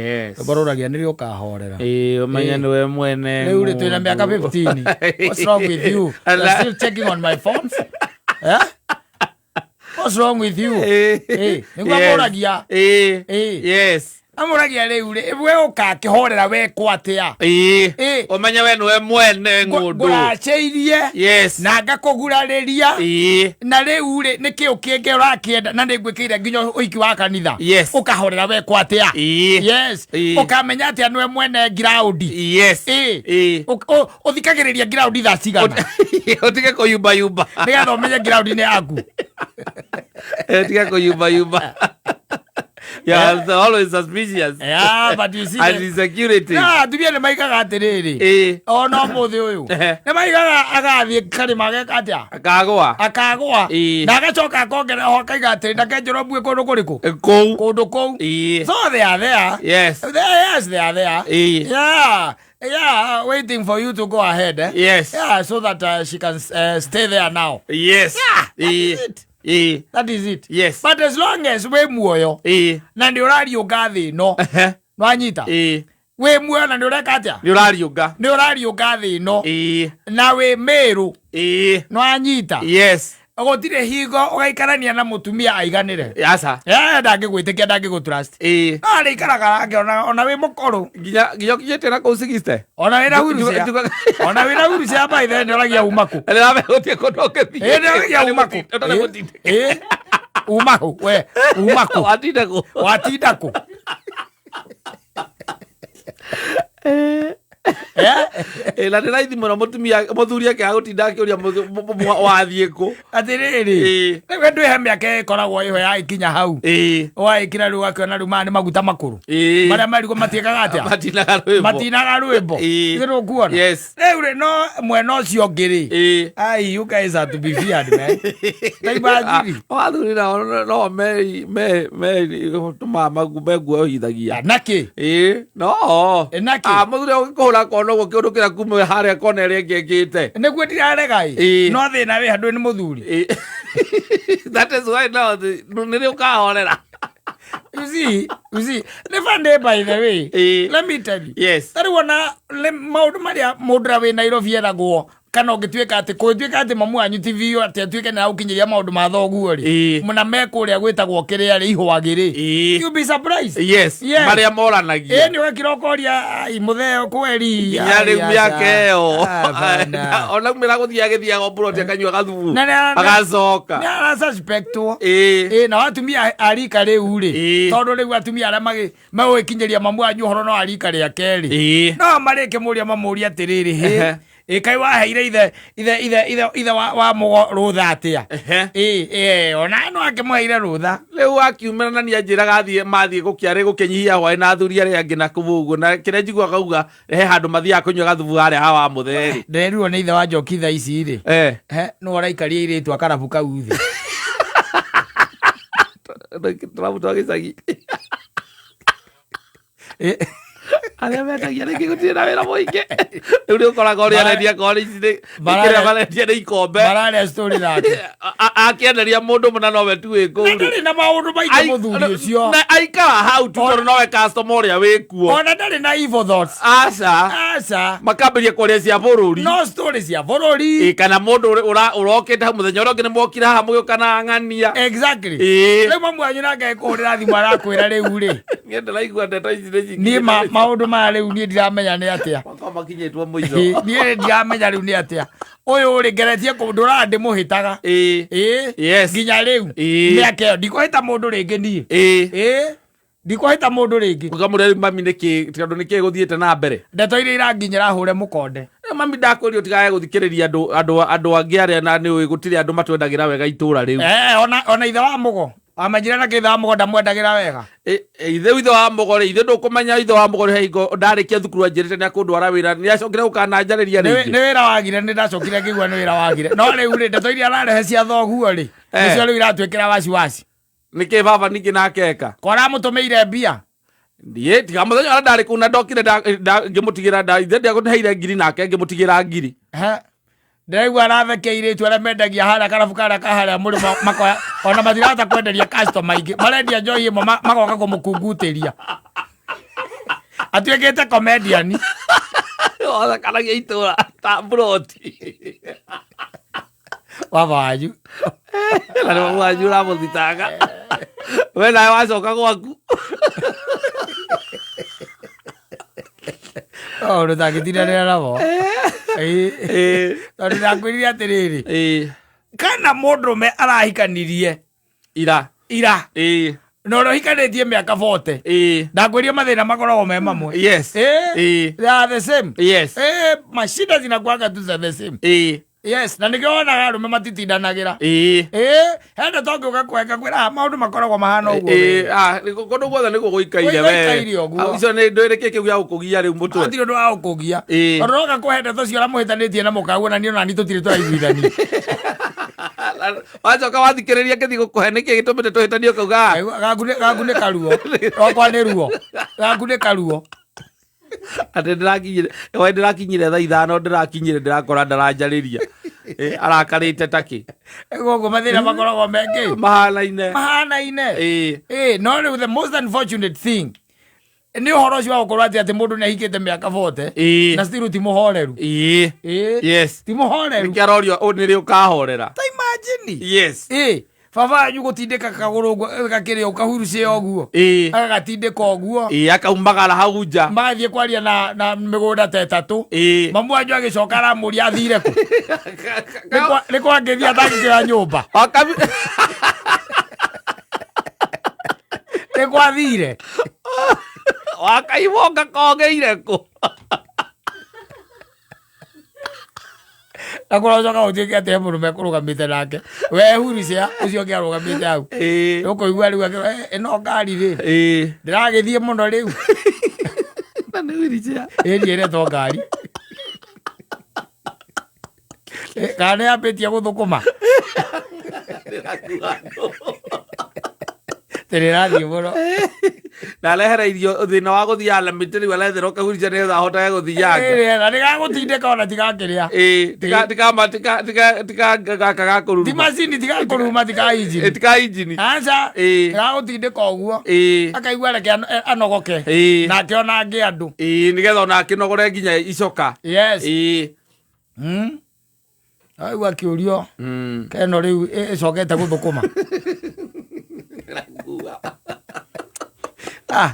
Rwĩmbo rũragia nĩrĩ ũkahorera. Ĩĩ, ũmenye Ĩĩ. nĩwe mwene Rĩu rĩ twĩna mĩaka ng'ũndũ. 15. What's wrong with you? You're still checking on my phones? Eh? What's wrong with you? Ĩĩ. Ĩĩ, nĩguo Yes. amũragia. Ĩĩ. Ĩĩ. Yes. Amũragia rĩu rĩ, we ũkakĩhorera wekwo atĩa? Ĩĩ. Ĩĩ. Ũmenye we nĩwe mwene ng'ũndũ. Ngũracĩirie Yes. na ngakũgurarĩria Ĩĩ. na rĩu rĩ nĩ kĩũ kĩngĩ ũrakĩenda na nĩ ngwĩkĩire nginya ũhiki wa kanitha. Yes. Ũkahorera wekwo atĩa? Ĩĩ. Yes. Ĩĩ. Ũkamenya atĩa nĩwe mwene ngiraũndi? Yes. Ĩĩ. Ĩĩ. Ũthikagĩrĩria ngiraũndi thaa cigana? Ũtige kũyumbayumba. Nĩgetha ũmenye ngiraũndi nĩ yaku. Ũtige kũyumbayumba. Yeah, it's always suspicious. Yeah, but you see And the- insecurity. Na atumia nĩ maigaga atĩrĩrĩ. Ĩĩ. Ona ũmũthĩ ũyũ. Ehe. Nĩ maigaga agathiĩ karĩma ageka atĩa? Akagwa. Akagwa. Ĩĩ. Na agacoka akongerera ho akaiga atĩrĩ ndakenjerwo mbuĩ kũndũ kũrĩkũ? Kũu. Kũndũ kũu. Ĩĩ. So they are there. Yes. They, yes, they are there. Ĩĩ. Yeah. Yeah, waiting for you to go ahead. Eh? Yes. Yeah, so that she can stay there now. Yes. Yeah, that Ĩĩ. is it. Ĩĩ. That is it. Yes. But as long as wĩ muoyo Ĩĩ. na nĩ ũrariũnga thĩ ĩno Ehe. nwanyita Ĩĩ. wĩ muoyo na nĩ ũreka atĩa Nĩ ũrariũnga. nĩ ũrariũnga thĩ ĩno Ĩĩ. na wĩ mĩrũ Ĩĩ. nwanyita Yes. gũtirĩ hingo ũgaikarania na mũtumia aiganĩre. Aca. Eh, ndangĩgwĩtĩkia, ndangĩgũtrust. Ĩĩ. No arĩikaraga nake ona wĩ mũkũrũ. Nginya ũkinyĩte na kũu 60. Ona wĩna wheelchair. Ona wĩna wheelchair by then nĩoragia uma kũ. Nĩ gũtirĩ kũndũ ũngĩthiĩ. Ĩĩ, nĩoragia uma kũ. Ũtarĩ Ĩĩ, mũtindĩke. ĩĩ. Uma kũ we uma kũ. Watinda kũ? Watinda kũ? Eh? Ĩ, na nĩ raithi mũno mũtumia mũthuri akĩaga gũtinda akĩũria wathiĩ kũ. Atĩrĩrĩ, Ĩĩ. rĩu andũ he mĩaka ĩkoragwo ĩho ya ĩkinya hau. Ĩĩ. Waĩkĩra rĩu ũgakĩona rĩu maya nĩ maguta makũrũ. Ĩĩ. Marĩa marigwo matiĩkaga atĩa? Matinaga rwĩmbo. Matinaga rwĩmbo. Ĩĩ. Githĩ ndũkuona? Yes. Rĩu rĩ no mwena ũcio ũngĩ rĩ. Ĩĩ. Ai, you guys are to be feared, man. Ta imagine. Athuri nao no me me me tũmaga meguohithagia. Nakĩ? Ĩĩ, no. Ĩ, nakĩ? Ah, mũthuri ũgĩkũhũra kona ũguo kĩũndũ kĩrĩa kuma harĩa kona ĩrĩa ĩngĩ ĩngĩte. Nĩguo ndirarega ĩ. Ĩĩ. No thĩna wĩ handũ nĩ mũthuri. Ĩĩ. That is why now nĩrĩ ũkahorera. You see, nĩ funny by the way. Ĩĩ. Let me tell you. Yes. Ta rĩu ona maũndũ marĩa mũndũ ũrĩa wĩ Nairobi eragwo kana ũngĩtuĩka atĩ kũngĩtuĩka atĩ mamu wanyu ti biũ atĩ atuĩke nĩ aragũkinyĩria maũndũ ma thoguo rĩ, Ĩĩ. na me kũrĩa gwĩtagwo kĩrĩa rĩ ihwagĩ rĩ, Ĩĩ. you'll be surprised. Yes. Yes. Marĩa moranagia. Ĩĩ, nĩ ũgakira ũkoria ai mũtheo kweri. Nginya rĩu Ai, mĩaka aca. ĩyo. Hapana. Ona umĩra gũthiĩ agĩthiaga mburoti akanyua gathubu. Na Agacoka. nĩ arasuspectwo. Ĩĩ. Ĩĩ, nao atumia a rika rĩu rĩ, Ĩĩ. tondũ rĩu atumia arĩa magũgĩkinyĩria mamu wanyu ũhoro no a rika rĩa kerĩ, Ĩĩ. no marĩke mũria mamũria atĩrĩrĩ, hĩ, Ehe. ĩ kaĩ waheire ithe ithe ithe ithe ithe wa mũgo rũtha atĩa? Ehe. Ĩ, ĩ, ona no akĩmũheire rũtha. Rĩu akiumĩra na nianjĩraga athiĩ mathiĩ gũkĩarĩ gũkĩnyihia hwaĩ na athuri arĩa angĩ na kũu ũguo na kĩrĩa njiguaga auga he handũ mathiaga kũnyua gathubu harĩa ha wa mũthee rĩ. Nderirwo nĩ ithe wa Njoki thaa ici rĩ. Eh. He, nũ ũraikaria airĩtu akarabu kau thĩ? Tũrabu twa gĩcagi. Eh. Arĩa mendagia rĩngĩ gũtirĩ na wĩra mũingĩ. Rĩu nĩ ũkoraga ũrĩa arendia korwo nĩ ici nĩ kĩrĩa marendia nĩ ikombe. Mararĩa story nake. Akĩenderia mũndũ mũna nowe tu wĩ kũu Na rĩ. ndarĩ na maũndũ maingĩ mũthuri ũcio. Na aikara hau tu tondũ nowe customer ũrĩa wĩ kuo. Ona ndarĩ na evil thoughts. Aca. Aca. Makambĩrĩria kwaria cia bũrũri. No story cia bũrũri. Ĩ, kana mũndũ ũrokĩte hau mũthenya ũrĩa ũngĩ nĩ mwokire haha mũgĩũka na ng'ania. Exactly. Ĩĩ. Rĩu mamu wanyu nake akũhũrĩra thimũ arakwĩra rĩu rĩ. Niĩ ndĩraigua ndeto ici nĩ Niĩ maũndũ maya rĩu niĩ ndiramenya nĩ atĩa. Makwa makinyĩtwo mũico. Ĩ, niĩ ndiramenya rĩu nĩ atĩa. Ũyũ rĩ ngeretie ndũraga ndĩmũhĩtaga. Ĩĩ. Ĩĩ. Yes. Nginya rĩu. Ĩĩ. Mĩaka ĩyo ndikũhĩta mũndũ rĩngĩ niĩ. Ĩĩ. Ĩĩ. Ndikũhĩta mũndũ rĩngĩ. Ũkamũria rĩu mami nĩkĩ tondũ nĩkĩ gũthiĩte na mbere. Ndeto iria iranginyĩra hũre mũkonde. Mami ndakwĩria ũtigage gũthikĩrĩria andũ angĩ arĩa na nĩũĩ gũtirĩ andũ matwendagĩra wega itũra rĩu. Eh, ona ithe wa mũgo. Wamenyire na kĩ ithe wa mũgo ndamwendagĩra wega. Ithe ithe wa mũgo rĩ, ithe ndũkũmenya ithe wa mũgo rĩ, he hingo ndarĩkia thukuru anjĩrĩte nĩ akũndwara wĩra, nĩ acokire gũkananjarĩria rĩngĩ. Nĩ wĩra wagire, nĩ ndacokire ngĩigua nĩ wĩra wagire. No rĩu rĩ, ndeto iria ararehe cia thoguo rĩ, nĩcio rĩu iratwĩkĩra wasiwasi. Nĩkĩ baba ningĩ nake eka? Ko aramũtũmĩire mbia? Ndiĩ, tiga mũthenya ũrĩa ndarĩ kũu na ndokire ngĩmũtigĩra ithe ndiakũheire ngiri nake ngĩmũtigĩra ngiri. He. Ndĩraigua arathekia airĩtu arĩa mendagia harĩa karabu karĩa ka harĩa mũrĩmo makoya ona matirahota kwenderia customer aingĩ marendia njohi ĩmwe magoka kũmũkungutĩria. Atuĩkĩte comedian. Wathakanagia itũra ta mburoti. Baba wanyu. Na nĩ mamu wanyu ũramũthitanga. We nawe wacoka gwaku. Maũndũ tangĩtindanĩra namo. Ĩĩ. Tondũ ndakwĩrire atĩrĩrĩ, kana mũndũrũme arahikanirie Ira. Ira. Na ũrĩa ũhikanĩtie mĩaka 40, ndakwĩria mathĩna makoragwo me mamwe. They are the same. Mashida zinakuanga tu za the same. Yes, na nĩkĩo wonaga arũme matitindanagĩra. Henda tongĩũka kwenga kwĩra, "Ah, maũndũ makoragwo mahana ũguo we." Kũndũ guothe nĩguo gũikaire. Gũikaire ũguo. Icio nĩ ndwĩrĩ kĩ kĩu gĩa gũkũgia rĩu mũtwe. Hatirĩ ũndũ wa gũkũgia. Tondũ roka kũhe ndeto cio ũrĩa mũhĩtanĩtie na mũkaguo, na niĩ ona niĩ tũtirĩ tũraiguithania. Wacoka wathikĩrĩria kĩthiĩ gũkũhe nĩkĩ gĩtũmĩte tũhĩtanie ũkauga, "Ah, Gaku nĩ karuo, rwakwa nĩ ruo, gaku nĩ karuo. Atĩ ndĩrakinyire we, ndĩrakinyire thaa 5, ndĩrakinyire ndĩrakora ndaranjarĩria. Arakarĩte takĩ. Gũkũ mathĩna makoragwo mengĩ. Mahanaine. Mahanaine. No rĩu the most unfortunate thing nĩ ũhoro ũcio wa gũkorwo atĩ mũndũ nĩ ahikĩte mĩaka 40 na still ti mũhoreru. Ti mũhoreru. Nĩkĩ arorio ũ nĩrĩ ũkahorera. Ta imagine. Baba wanyu gũtindĩka kagũrũ ũguo gakĩrĩ ũkahurucia ũguo, agagatindĩka ũguo. Akaumagara hau nja. Magathiĩ kwaria na mĩgũnda ta 3. Mamu wanyu agĩcoka aramũria athire kũ. Nĩ kwangĩthiĩ atangĩkĩra nyũmba. Nĩ kwathire. Wakaibonga kogeire kũ. Na kũrocoka gũtuĩke atĩ he mũndũ mekũrũgamĩte nake we hurucia ũcio ũngĩ arũgamĩte hau. Ũkũigua rĩu akĩra, "Eh, ĩno ngari rĩ, ndĩragĩthiĩ mũno rĩu." Na nĩ wheelchair. Ĩni ĩretwo ngari. Kana nĩ yambĩtie gũthũkũma. Ndĩrakua andũ. Tĩrĩrathiĩ mũno. Na arehereirio thĩna wa gũthiaga na mĩtĩ, rĩu aretherwo kahurucia nĩgetha ahotage gũthianga. Na nĩgagũtindĩka ona tigakĩrĩa. Tika gaka Ti gakũruruma. Macini tigakũruma, tika injini. Tika injini. Aca. Gagũtindĩka ũguo. Akaigua reke anogoke. Nake ona angĩ andũ. Nĩgetha ona akĩnogore nginya icoka. Yes. Rĩu akĩũrio keno rĩu ĩcokete gũthũkũma. Ah,